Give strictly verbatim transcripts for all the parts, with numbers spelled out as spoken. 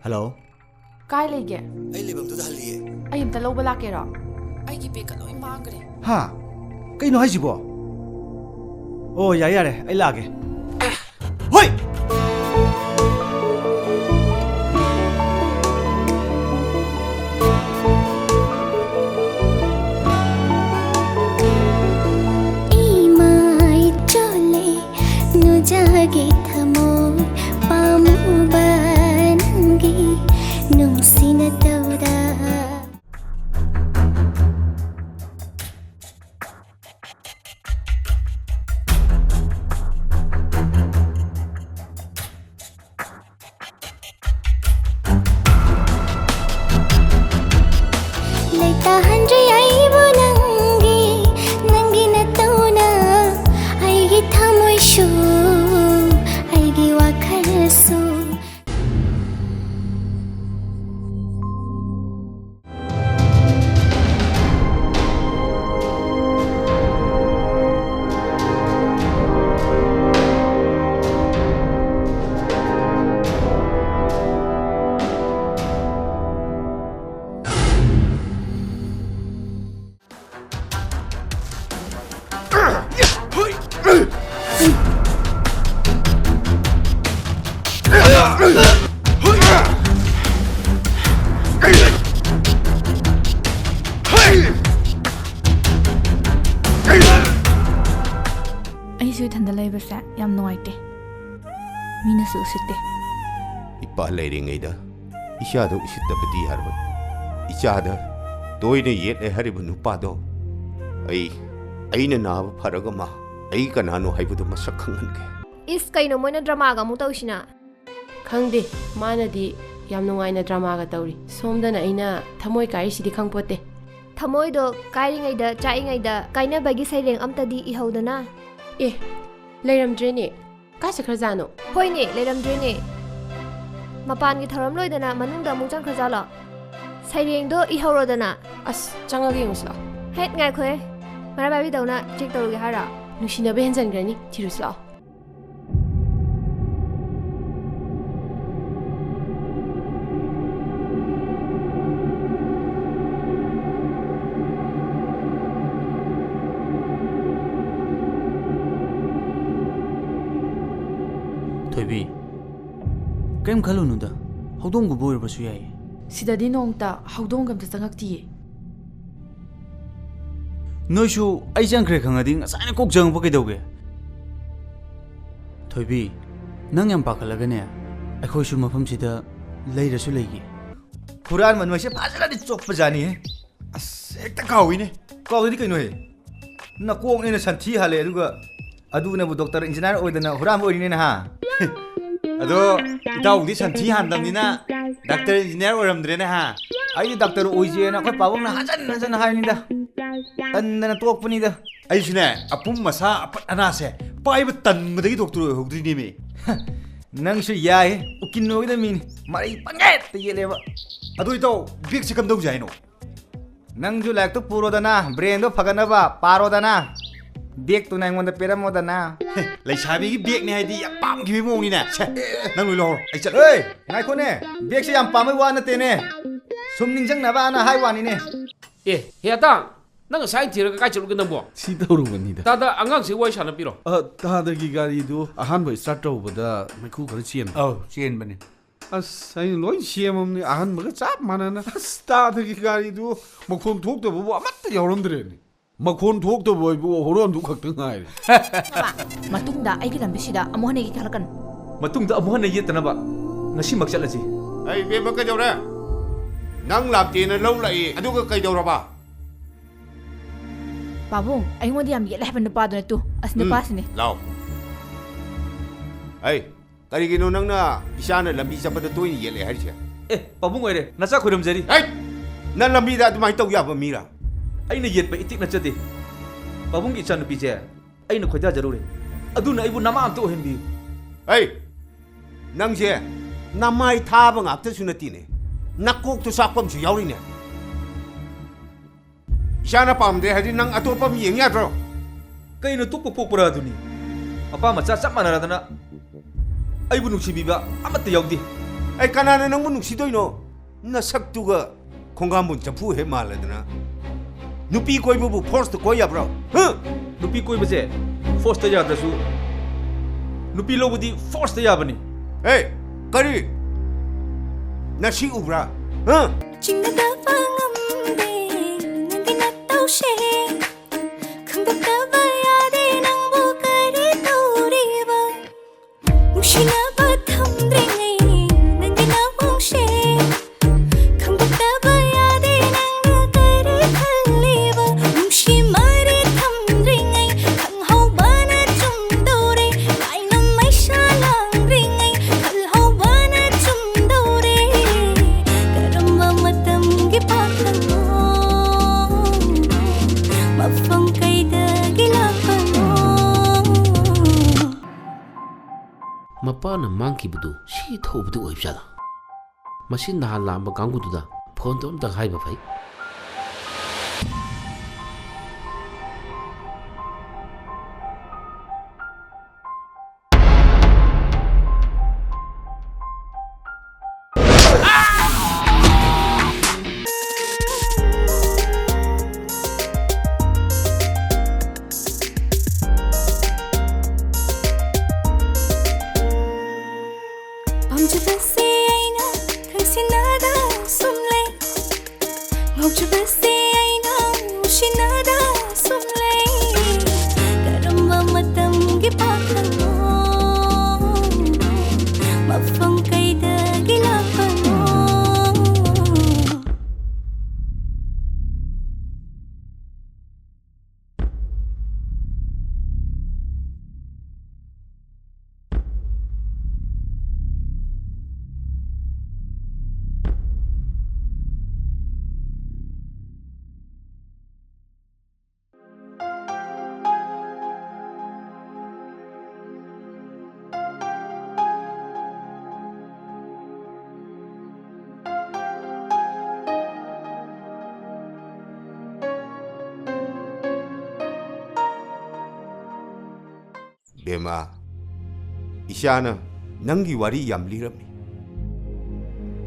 Hello. ꯀꯥꯏ ꯂꯩꯒꯦ? ꯑꯩ ꯂꯩꯐꯝꯗꯨꯗ ꯍꯜꯂꯤꯌꯦ꯫ ꯑꯩ ꯑꯝꯇ ꯂꯧꯕ ꯂꯥꯛꯀꯦꯔꯣ? ꯑꯩꯒꯤ ꯕꯦꯒꯀ ꯂꯣꯏ ꯃꯥꯡꯈ꯭ꯔꯦ꯫ ꯍꯥ? ꯀꯩꯅꯣ ꯍꯥꯏꯁꯤꯕꯣ? ꯑꯣ, ꯌꯥꯔꯦ, ꯌꯥꯔꯦ, ꯑꯩ ꯂꯥꯛꯑꯒꯦ꯫ ꯍꯣꯏ! ꯏꯃꯥꯏ ꯆꯣꯂꯦ, ꯅꯨꯖꯥꯒꯤ ꯊꯃꯣꯏ ꯄꯥꯝꯃꯨꯕ ꯅꯪꯒꯤ ꯅꯨꯡꯁꯤꯅ ꯇꯧꯗ꯫ ꯂꯩꯇꯥꯍꯟꯗ꯭ꯔꯤ ꯑꯩꯕꯨ ꯅꯪꯒꯤ, ꯅꯪꯒꯤ ꯅꯇꯧꯅ ꯑꯩꯒꯤ ꯊꯃꯣꯏꯁꯨ, ꯑꯩꯒꯤ ꯋꯥꯈꯜꯁꯨ꯫ ꯑꯩꯁꯨ ꯏꯊꯟꯗ ꯂꯩꯕꯁꯦ ꯌꯥꯝ ꯅꯨꯡꯉꯥꯏꯇꯦ꯫ ꯃꯤꯅꯁꯨ ꯎꯁꯤꯠꯇꯦ꯫ ꯏꯄꯥ ꯂꯩꯔꯤꯉꯩꯗ ꯏꯆꯥꯗ ꯎꯁꯤꯠꯇꯕꯗꯤ ꯌꯥꯔꯣꯏ꯫ ꯏꯆꯥꯗ ꯇꯣꯏꯅ ꯌꯦꯠꯂꯦ ꯍꯥꯏꯔꯤꯕ ꯅꯨꯄꯥꯗꯣ ꯑꯩ, ꯑꯩꯅ ꯅꯥꯕ ꯐꯔꯒ ꯃꯥ ꯑꯩ ꯀꯅꯥꯅꯣ ꯍꯥꯏꯕꯗꯨ ꯃꯁꯛ ꯈꯪꯍꯟꯒꯦ꯫ ꯏꯁ, ꯀꯩꯅꯣ ꯃꯣꯏꯅ ꯗ꯭ꯔꯃꯥꯒ ꯑꯃꯨꯛ ꯇꯧꯏꯁꯤꯅ? ꯈꯪꯗꯦ, ꯃꯥꯅꯗꯤ ꯌꯥꯝ ꯅꯨꯡꯉꯥꯏꯅ ꯗ꯭ꯔꯃꯥꯒ ꯇꯧꯔꯤ꯫ ꯁꯣꯝꯗꯅ ꯑꯩꯅ ꯊꯃꯣꯏ ꯀꯥꯏꯔꯤꯁꯤꯗꯤ ꯈꯪꯄꯣꯠꯇꯦ꯫ ꯊꯃꯣꯏꯗꯣ ꯀꯥꯏꯔꯤꯉꯩꯗ, ꯆꯥꯛꯏꯉꯩꯗ ꯀꯥꯏꯅꯕꯒꯤ ꯁꯩꯔꯦꯡ ꯑꯝꯇꯗꯤ ꯏꯍꯧꯗꯅ꯫ ꯑꯦ, ꯂꯩꯔꯝꯗ꯭ꯔꯦꯅꯦ꯫ ꯀꯥꯏ ꯆꯠꯈ꯭ꯔꯖꯥꯠꯅꯣ? ꯍꯣꯏꯅꯦ, ꯂꯩꯔꯝꯗ꯭ꯔꯦꯅꯦ꯫ ꯃꯄꯥꯟꯒꯤ ꯊꯧꯔꯝ ꯂꯣꯏꯗꯅ ꯃꯅꯨꯡꯗ ꯑꯃꯨꯛ ꯆꯪꯈ꯭ꯔꯖꯥꯠꯂꯣ? ꯁꯩꯔꯦꯡꯗꯣ ꯏꯍꯧꯔꯣꯗꯅ꯫ ꯑꯁ, ꯆꯪꯉꯒ ꯌꯦꯡꯉꯨꯁꯤ ꯂꯥꯛꯑꯣ꯫ ꯍꯦꯠ, ꯉꯥꯏꯈꯣꯍꯦ꯫ ꯃꯔꯥ ꯄꯥꯏꯕꯤꯗꯧꯅ ꯆꯦꯛ ꯇꯧꯔꯨꯒꯦ ꯍꯥꯏꯔꯣ? ꯅꯨꯡꯁꯤꯅꯕ ꯍꯦꯟꯖꯟꯈ꯭ꯔꯅꯤ꯫ ꯊꯤꯔꯨꯁꯤ ꯂꯥꯛꯑꯣ꯫ ꯀꯔꯤꯝ ꯈꯜꯂꯨꯅꯨꯗ, ꯍꯧꯗꯣꯡꯒꯨꯝꯕ ꯑꯣꯏꯔꯕꯁꯨ ꯌꯥꯏꯌꯦ꯫ ꯁꯤꯗꯗꯤ ꯅꯣꯡꯃꯇ ꯍꯧꯗꯣꯡꯒ ꯑꯝꯇ ꯆꯪꯉꯛꯇꯤꯌꯦ꯫ ꯅꯣꯏꯁꯨ ꯑꯩ ꯆꯪꯈ꯭ꯔꯦ ꯈꯪꯉꯗꯤ ꯉꯁꯥꯏꯅ ꯀꯣꯛ ꯆꯪꯉꯛꯄ ꯀꯩꯗꯧꯒꯦ? ꯊꯣꯏꯕꯤ, ꯅꯪ ꯌꯥꯝ ꯄꯥꯈꯠꯂꯒꯅꯦ, ꯑꯩꯈꯣꯏꯁꯨ ꯃꯐꯝꯁꯤꯗ ꯂꯩꯔꯁꯨ ꯂꯩꯒꯦ꯫ ꯍꯨꯔꯥꯟꯕ ꯅꯣꯏꯁꯦ ꯐꯖꯅꯗꯤ ꯆꯣꯞꯄꯖꯥꯠꯅꯤꯍꯦ꯫ ꯑꯁ, ꯍꯦꯛꯇ ꯀꯥꯎꯏꯅꯦ꯫ ꯀꯥꯎꯗꯗꯤ ꯀꯩꯅꯣꯍꯦ? ꯅꯀꯣꯛꯅꯦꯅ ꯁꯟꯊꯤ ꯍꯥꯜꯂꯦ, ꯑꯗꯨꯒ ꯑꯗꯨꯅꯕꯨ ꯗꯣꯛꯇꯔ ꯏꯟꯖꯤꯅꯤꯌꯥꯔ ꯑꯣꯏꯗꯅ ꯍꯨꯔꯥꯟꯕ ꯑꯣꯏꯔꯤꯅꯦꯅ, ꯍꯥ? ꯑꯗꯣ ꯏꯇꯥꯎꯗꯤ ꯁꯟꯊꯤ ꯍꯥꯟꯗꯕꯅꯤꯅ ꯗꯥꯛꯇꯔ ꯏꯟꯖꯤꯅꯤꯌꯥꯔ ꯑꯣꯏꯔꯝꯗ꯭ꯔꯦꯅꯦ, ꯍꯥ? ꯑꯩꯗꯤ ꯗꯥꯛꯇꯔ ꯑꯣꯏꯁꯦꯅ ꯑꯩꯈꯣꯏ ꯄꯥꯕꯨꯡꯅ ꯍꯟꯖꯟ ꯍꯟꯖꯟ ꯍꯥꯏꯕꯅꯤꯗ꯫ ꯇꯟꯗꯅ ꯇꯣꯛꯄꯅꯤꯗ꯫ ꯑꯩꯁꯨꯅꯦ, ꯑꯄꯨꯝ ꯑꯁꯥ ꯑꯄꯠ ꯑꯅꯥꯁꯦ ꯄꯥꯏꯕ ꯇꯟꯕꯗꯒꯤ ꯗꯣꯛꯇꯔ ꯑꯣꯏꯍꯧꯗ꯭ꯔꯤꯅꯦꯃꯤ꯫ ꯅꯪꯁꯨ ꯌꯥꯏꯍꯦ, ꯎꯀꯤꯜ ꯑꯣꯏꯒꯗꯕ ꯃꯤꯅꯤ꯫ ꯃꯔꯩ ꯄꯪꯌꯦꯠꯇ ꯌꯦꯠꯂꯦꯕ꯫ ꯑꯗꯣ ꯏꯇꯥꯎ, ꯕꯦꯛꯁꯦ ꯀꯝꯗꯧꯁꯦ ꯍꯥꯏꯅꯣ? ꯅꯪꯁꯨ ꯂꯥꯏꯔꯤꯛꯇꯨ ꯄꯨꯔꯣꯗꯅ, ꯕ꯭ꯔꯦꯟꯗꯣ ꯐꯒꯠꯅꯕ ꯄꯥꯔꯣꯗꯅ꯫ ꯕꯦꯛꯇꯨꯅ ꯑꯩꯉꯣꯟꯗ ꯄꯤꯔꯝꯃꯣꯗꯅ꯫ ꯂꯩꯁꯥꯕꯤꯒꯤ ꯕꯦꯛꯅꯦ ꯍꯥꯏꯗꯤ ꯌꯥꯝ ꯄꯥꯝꯈꯤꯕꯒꯤ ꯃꯑꯣꯡꯅꯤꯅꯦ꯫ ꯁꯦ, ꯅꯪ ꯂꯣꯏ ꯂꯧꯍꯧꯔꯣ, ꯑꯩ ꯆꯠꯂꯦ꯫ ꯑꯦ, ꯉꯥꯏꯈꯣꯅꯦ, ꯕꯦꯛꯁꯦ ꯌꯥꯝ ꯄꯥꯝꯕꯩ ꯋꯥ ꯅꯠꯇꯦꯅꯦ, ꯁꯨꯝ ꯅꯤꯡꯁꯤꯡꯅꯕꯅ ꯍꯥꯏ ꯋꯥꯅꯤꯅꯦ꯫ ꯑꯦ, ꯍꯦ ꯑꯇꯥꯡ, ꯅꯪ ꯉꯁꯥꯏ ꯊꯤꯔꯒ ꯀꯥꯏ ꯆꯠꯂꯨꯒꯦ ꯅꯪꯕꯣ? ꯁꯤ ꯇꯧꯔꯨꯕꯅꯤꯗ꯫ ꯇꯥꯗ, ꯑꯉꯥꯡꯁꯤ ꯋꯥꯔꯤ ꯁꯥꯟꯅꯕꯤꯔꯣ꯫ ꯑ, ꯇꯥꯗꯒꯤ ꯒꯥꯔꯤꯗꯨ ꯑꯍꯥꯟꯕ ꯁ꯭ꯇꯥꯔꯠ ꯇꯧꯕꯗ ꯃꯩꯈꯨ ꯈꯔ ꯆꯦꯟꯕ꯫ ꯑꯧ, ꯆꯦꯟꯕꯅꯤ꯫ ꯑꯁ, ꯑꯩꯅ ꯂꯣꯏ ꯁꯦꯝꯃꯕꯅꯤ ꯑꯍꯥꯟꯕꯒ ꯆꯞ ꯃꯥꯟꯅꯅ꯫ ꯑꯁ, ꯇꯥꯗꯒꯤ ꯒꯥꯔꯤꯗꯨ ꯃꯈꯣꯟ ꯊꯣꯛꯇꯕꯕꯨ ꯑꯃꯠꯇ ꯌꯥꯎꯔꯝꯗ꯭ꯔꯦꯅꯦ꯫ ꯃꯈꯣꯟ ꯊꯣꯛꯇꯕ ꯍꯥꯏꯕꯨ ꯍꯣꯔꯣꯟꯗꯨ ꯈꯛꯇ ꯉꯥꯏꯔꯦ꯫ ꯕꯥ, ꯃꯇꯨꯡꯗ ꯑꯩꯒꯤ ꯂꯝꯕꯤꯁꯤꯗ ꯑꯃꯨꯛ ꯍꯟꯅ ꯌꯦꯛꯀꯦ ꯈꯜꯂꯛꯀꯅꯨ꯫ ꯃꯇꯨꯡꯗ ꯑꯃꯨꯛ ꯍꯟꯅ ꯌꯦꯠꯇꯅꯕ ꯉꯁꯤꯃꯛ ꯆꯠꯂꯁꯤ꯫ ꯑꯩ ꯏꯕꯦꯝꯃ, ꯀꯩꯗꯧꯔꯦ? ꯅꯪ ꯂꯥꯛꯇꯦꯅ ꯂꯧ ꯂꯥꯛꯏ, ꯑꯗꯨꯒ ꯀꯩꯗꯧꯔꯕ? ꯄꯥꯕꯨꯡ, ꯑꯩꯉꯣꯟꯗ ꯌꯥꯝ ꯌꯦꯠꯂꯦ ꯍꯥꯏꯕ ꯅꯨꯄꯥꯗꯨꯅ ꯇꯨ, ꯑꯁ, ꯎꯝ, ꯅꯨꯄꯥꯁꯤꯅꯦ꯫ ꯂꯥꯎ꯫ ꯑꯩ, ꯀꯔꯤꯒꯤꯅꯣ ꯅꯪꯅ ꯏꯆꯥꯅ ꯂꯝꯕꯤ ꯆꯠꯄꯗ ꯇꯣꯏꯅ ꯌꯦꯠꯂꯦ ꯍꯥꯏꯔꯤꯁꯦ? ꯑꯦ, ꯄꯥꯕꯨꯡ ꯑꯣꯏꯔꯦ, ꯅꯆꯥ ꯈꯣꯏꯔꯝꯖꯔꯤ꯫ ꯍꯩꯠ! ꯅꯪ ꯂꯝꯕꯤꯗ ꯑꯗꯨꯃꯥꯏꯅ ꯇꯧ ꯌꯥꯕ ꯃꯤꯔꯥ? ꯑꯩꯅ ꯌꯦꯠꯄ ꯏꯇꯤꯛ ꯅꯠꯆꯗꯦ꯫ ꯄꯥꯕꯨꯡꯒꯤ ꯏꯆꯥꯅꯨꯄꯤꯁꯦ ꯑꯩꯅ ꯈꯣꯏꯗꯥꯖꯔꯨꯔꯦ꯫ ꯑꯗꯨꯅ ꯑꯩꯕꯨ ꯅꯃꯥ ꯑꯝꯇ ꯑꯣꯏꯍꯟꯕꯤꯌꯨ꯫ ꯑꯩ, ꯅꯪꯁꯦ ꯅꯃꯥꯏ ꯊꯥꯕ ꯉꯥꯛꯇꯁꯨ ꯅꯠꯇꯦꯅꯦ, ꯅꯀꯣꯛꯇꯨ ꯆꯥꯛꯄ ꯑꯃꯁꯨ ꯌꯥꯎꯔꯤꯅꯦ꯫ ꯏꯆꯥꯅ ꯄꯥꯝꯗꯦ ꯍꯥꯏꯗꯤ ꯅꯪ ꯑꯇꯣꯞꯄ ꯑꯃ ꯌꯦꯡ ꯌꯥꯗ꯭ꯔꯣ? ꯀꯩꯅꯣ, ꯇꯣꯛꯄ ꯄꯣꯛꯄ꯭ꯔꯥ ꯑꯗꯨꯅꯤ? ꯃꯄꯥ ꯃꯆꯥ ꯆꯞ ꯃꯥꯟꯅꯔꯗꯅ ꯑꯩꯕꯨ ꯅꯨꯡꯁꯤꯕꯤꯕ ꯑꯃꯠꯇ ꯌꯥꯎꯗꯦ꯫ ꯑꯩ, ꯀꯅꯥꯅ ꯅꯪꯕꯨ ꯅꯨꯡꯁꯤꯗꯣꯏꯅꯣ? ꯅꯁꯛꯇꯨꯒ ꯈꯣꯡꯒꯥꯝꯕꯨꯟ ꯆꯐꯨ ꯍꯦꯛ ꯃꯥꯜꯂꯗꯅ꯫ ꯅꯨꯄꯤ ꯀꯣꯏꯕꯕꯨ ꯐꯣꯔꯁꯇ ꯀꯣꯏ ꯌꯥꯕ꯭ꯔꯣ? ꯍꯥ? ꯅꯨꯄꯤ ꯀꯣꯏꯕꯁꯦ ꯐꯣꯔꯁꯇ ꯌꯥꯗ꯭ꯔꯁꯨ ꯅꯨꯄꯤ ꯂꯧꯕꯗꯤ ꯐꯣꯔꯁꯇ ꯌꯥꯕꯅꯤ꯫ ꯑꯦ, ꯀꯔꯤ? ꯅꯁꯤ ꯎꯕ꯭ꯔꯥ? ꯍꯥ? ꯆꯤꯡꯅꯗꯕ ꯉꯝꯗꯦ ꯅꯪꯒꯤ ꯅꯇꯧꯁꯦ꯫ ꯈꯪꯗꯣꯛꯇꯕ ꯌꯥꯗꯦ ꯅꯪꯕꯨ ꯀꯔꯤ ꯇꯧꯔꯤꯕ? ꯅꯨꯡꯁꯤꯅꯕ ꯊꯝꯗ꯭ꯔꯤꯉꯩ ꯅꯪꯒꯤ ꯅꯑꯣꯡꯁꯦ꯫ ꯈꯪꯗꯣꯛꯇꯕ ꯌꯥꯗꯦ ꯅꯪꯅ ꯀꯔꯤ ꯈꯜꯂꯤꯕ? ꯅꯨꯡꯁꯤ ꯃꯔꯤ ꯊꯝꯗ꯭ꯔꯤꯉꯩ ꯈꯪꯍꯧꯕꯅ ꯆꯨꯝꯗꯧꯔꯦ꯫ ꯀꯥꯏꯅ ꯃꯩꯁꯥ ꯂꯥꯡꯗ꯭ꯔꯤꯉꯩ ꯈꯜꯍꯧꯕꯅ ꯆꯨꯝꯗꯧꯔꯦ꯫ ꯀꯔꯝꯕ ꯃꯇꯝꯒꯤ ꯄꯥꯈꯪꯅꯣ? ꯃꯐꯝ ꯀꯩꯗꯒꯤ ꯂꯥꯛꯄꯅꯣ? ꯃꯄꯥꯅ ꯃꯥꯡꯈꯤꯕꯗꯨ ꯁꯤ ꯊꯧꯕꯗꯨ ꯑꯣꯏꯕꯖꯥꯠꯂꯥ? ꯃꯁꯤ ꯅꯍꯥꯟ ꯂꯥꯛꯑꯝꯕ ꯀꯥꯡꯕꯨꯗꯨꯗ ꯐꯣꯟ ꯇꯧꯔ ꯑꯝꯇ ꯍꯥꯏꯕ ꯐꯩ꯫ ꯄꯥꯝꯖꯕꯁꯦ ꯑꯩꯅ ꯈꯪꯁꯤꯟꯅꯗ ꯁꯨꯝ ꯂꯩ꯫ ꯉꯥꯎꯖꯕꯁꯦ ꯑꯩꯅ ꯅꯨꯡꯁꯤꯅꯗ ꯁꯨꯝ ꯂꯩ꯫ ꯀꯔꯝꯕ ꯃꯇꯝꯒꯤ ꯄꯥꯈꯪꯅꯣ? ꯃꯐꯝ ꯀꯩꯗꯒꯤ ꯂꯥꯛꯄꯅꯣ? ꯕꯦꯝꯃ, ꯏꯆꯥꯅ ꯅꯪꯒꯤ ꯋꯥꯔꯤ ꯌꯥꯝ ꯂꯤꯔꯝꯃꯤ꯫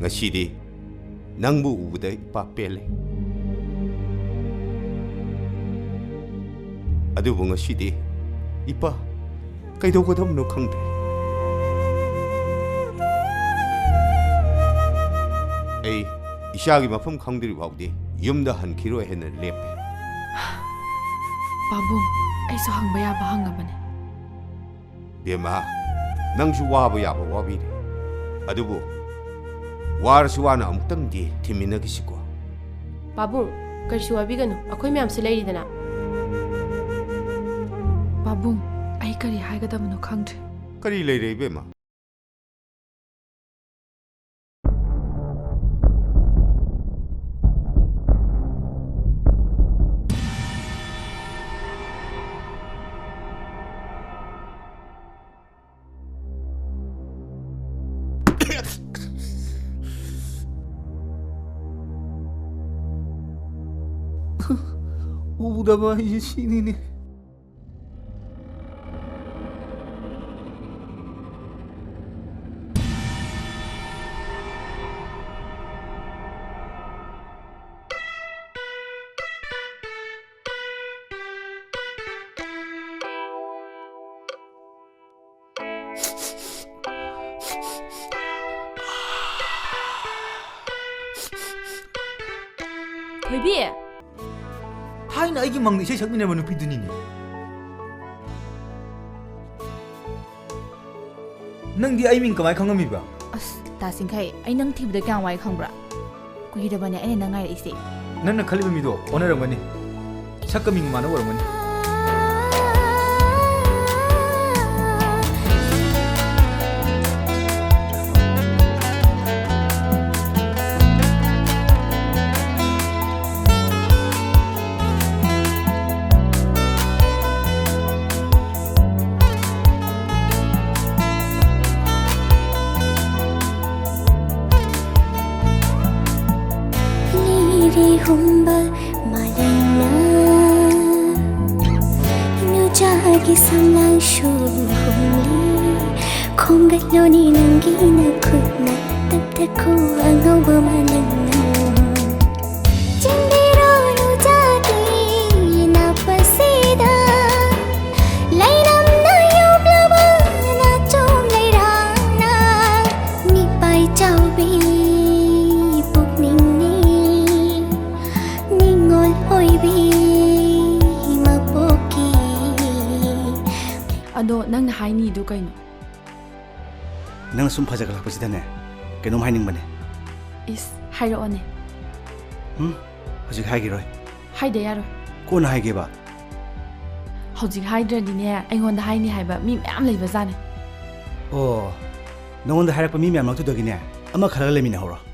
ꯉꯁꯤꯗꯤ ꯅꯪꯕꯨ ꯎꯕꯗ ꯏꯄꯥ ꯄꯦꯜꯂꯦ꯫ ꯑꯗꯨꯕꯨ ꯉꯁꯤꯗꯤ ꯏꯄꯥ ꯀꯩꯗꯧꯒꯗꯕꯅꯣ ꯈꯪꯗ꯭ꯔꯦ꯫ ꯏꯆꯥꯒꯤ ꯃꯐꯝ ꯈꯪꯗ꯭ꯔꯤ ꯐꯥꯎꯗꯤ ꯌꯨꯝꯗ ꯍꯟꯈꯤꯔꯣꯏ ꯍꯥꯏꯅ ꯂꯦꯞꯄꯦ꯫ ꯄꯥꯕꯨꯡ, ꯑꯩꯁꯨ ꯍꯪꯕ ꯌꯥꯕ ꯍꯪꯉꯕꯅꯦ꯫ ꯕꯦꯝꯃ, ꯅꯪꯁꯨ ꯋꯥꯕ ꯌꯥꯕ ꯋꯥꯕꯤꯔꯦ꯫ ꯑꯗꯨꯕꯨ ꯋꯥꯔꯁꯨ ꯋꯥꯅ ꯑꯃꯨꯛꯇꯪꯗꯤ ꯊꯤꯃꯤꯟꯅꯈꯤꯁꯤꯀꯣ꯫ ꯄꯥꯕꯨꯡ, ꯀꯔꯤꯁꯨ ꯋꯥꯕꯤꯒꯅꯨ, ꯑꯩꯈꯣꯏ ꯃꯌꯥꯝꯁꯨ ꯂꯩꯔꯤꯗꯅ꯫ ꯄꯥꯕꯨꯡ, ꯑꯩ ꯀꯔꯤ ꯍꯥꯏꯒꯗꯕꯅꯣ ꯈꯪꯗ꯭ꯔꯦ꯫ ꯀꯔꯤ ꯂꯩꯔꯦ ꯏꯕꯦꯝꯃ? ꯎꯗꯕ ꯍꯥꯏꯁꯦ ꯁꯤꯅꯤꯅꯦ꯫ ꯊꯣꯏꯕꯤ! ꯊꯥꯏꯅ ꯑꯩꯒꯤ ꯃꯪꯗ ꯏꯁꯩ ꯁꯛꯃꯤꯟꯅꯕ ꯅꯨꯄꯤꯗꯨꯅꯤꯅꯦ꯫ ꯅꯪꯗꯤ ꯑꯩ ꯃꯤꯡ ꯀꯃꯥꯏ ꯈꯪꯉꯝꯃꯤꯕ? ꯑꯁ, ꯗꯥ ꯆꯤꯡꯈꯩ, ꯑꯩ ꯅꯪ ꯊꯤꯕꯗ ꯀꯌꯥꯝ ꯋꯥꯏ ꯈꯪꯕ꯭ꯔꯥ? ꯀꯨꯏꯔꯕꯅꯦ ꯑꯩꯅ ꯅꯪ ꯉꯥꯏꯔꯛꯏꯁꯦ꯫ ꯅꯪꯅ ꯈꯜꯂꯤꯕ ꯃꯤꯗꯣ ꯑꯣꯟꯅꯔꯝꯒꯅꯤ꯫ ꯁꯛꯀ ꯃꯤꯡ ꯃꯥꯟꯅ ꯑꯣꯏꯔꯝꯒꯅꯤ꯫ ꯂꯤꯔꯦ ꯍꯨꯝꯕ ꯃꯥꯂꯪꯅ ꯅꯨꯆꯥꯒꯤ ꯁꯝꯂꯥꯡꯁꯨ ꯍꯨꯝꯂꯤ꯫ ꯈꯣꯝꯒꯠꯂꯣꯅꯦ ꯅꯪꯒꯤ ꯅꯈꯨꯠꯅ ꯇꯞ ꯇꯈꯨ ꯑꯉꯧꯕ ꯃꯥꯂꯪꯅ꯫ ꯆꯤꯟꯕꯤꯔꯣ ꯅꯨꯆꯥꯒꯤ ꯅꯥꯄꯁꯤꯗ ꯂꯩꯔꯝꯅ ꯌꯣꯝꯂꯕ ꯅꯥꯆꯣꯝ ꯂꯩꯔꯥꯡꯅ ꯃꯤꯄꯥꯏ ꯆꯥꯎꯕꯤ ꯄꯨꯛꯅꯤꯡ ꯑꯗꯣ ꯅꯪꯅ ꯍꯥꯏꯅꯤꯗꯨ ꯀꯩꯅꯣ? ꯅꯪ ꯁꯨꯝ ꯐꯖꯒꯠꯂꯛꯄꯁꯤꯗꯅꯦ, ꯀꯩꯅꯣꯝ ꯍꯥꯏꯅꯤꯡꯕꯅꯦ꯫ ꯏꯁ, ꯍꯥꯏꯔꯛꯑꯣꯅꯦ꯫ ꯎꯝ, ꯍꯧꯖꯤꯛ ꯍꯥꯏꯈꯤꯔꯣꯏ꯫ ꯍꯥꯏꯗ ꯌꯥꯔꯣꯏ꯫ ꯀꯣꯟꯅ ꯍꯥꯏꯒꯦꯕ꯫ ꯍꯧꯖꯤꯛ ꯍꯥꯏꯗ꯭ꯔꯗꯤꯅꯦ, ꯑꯩꯉꯣꯟꯗ ꯍꯥꯏꯅꯤ ꯍꯥꯏꯕ ꯃꯤ ꯃꯌꯥꯝ ꯂꯩꯕꯖꯥꯠꯅꯦ꯫ ꯑꯣ, ꯅꯉꯣꯟꯗ ꯍꯥꯏꯔꯛꯄ ꯃꯤ ꯃꯌꯥꯝ ꯃꯔꯛꯇꯨꯗꯒꯤꯅꯦ, ꯑꯃ ꯈꯜꯂꯒ ꯂꯩꯃꯤꯟꯅꯍꯧꯔꯣ꯫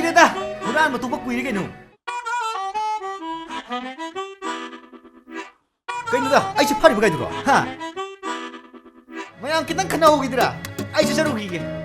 ꯀꯨꯏꯔꯦꯗ, ꯍꯨꯔꯥꯟꯕ ꯊꯣꯛꯄ ꯀꯨꯏꯔꯦ ꯀꯩꯅꯣ꯫ ꯀꯩꯅꯣꯗ, ꯑꯩꯁꯦ ꯐꯥꯔꯤꯕ ꯀꯥꯏꯗꯨꯔꯣ? ꯍꯥ? ꯃꯌꯥꯝ ꯈꯤꯇꯪ ꯈꯟꯅꯍꯧꯈꯤꯗ꯭ꯔꯥ? ꯑꯩꯁꯨ ꯆꯠꯂꯨꯈꯤꯒꯦ꯫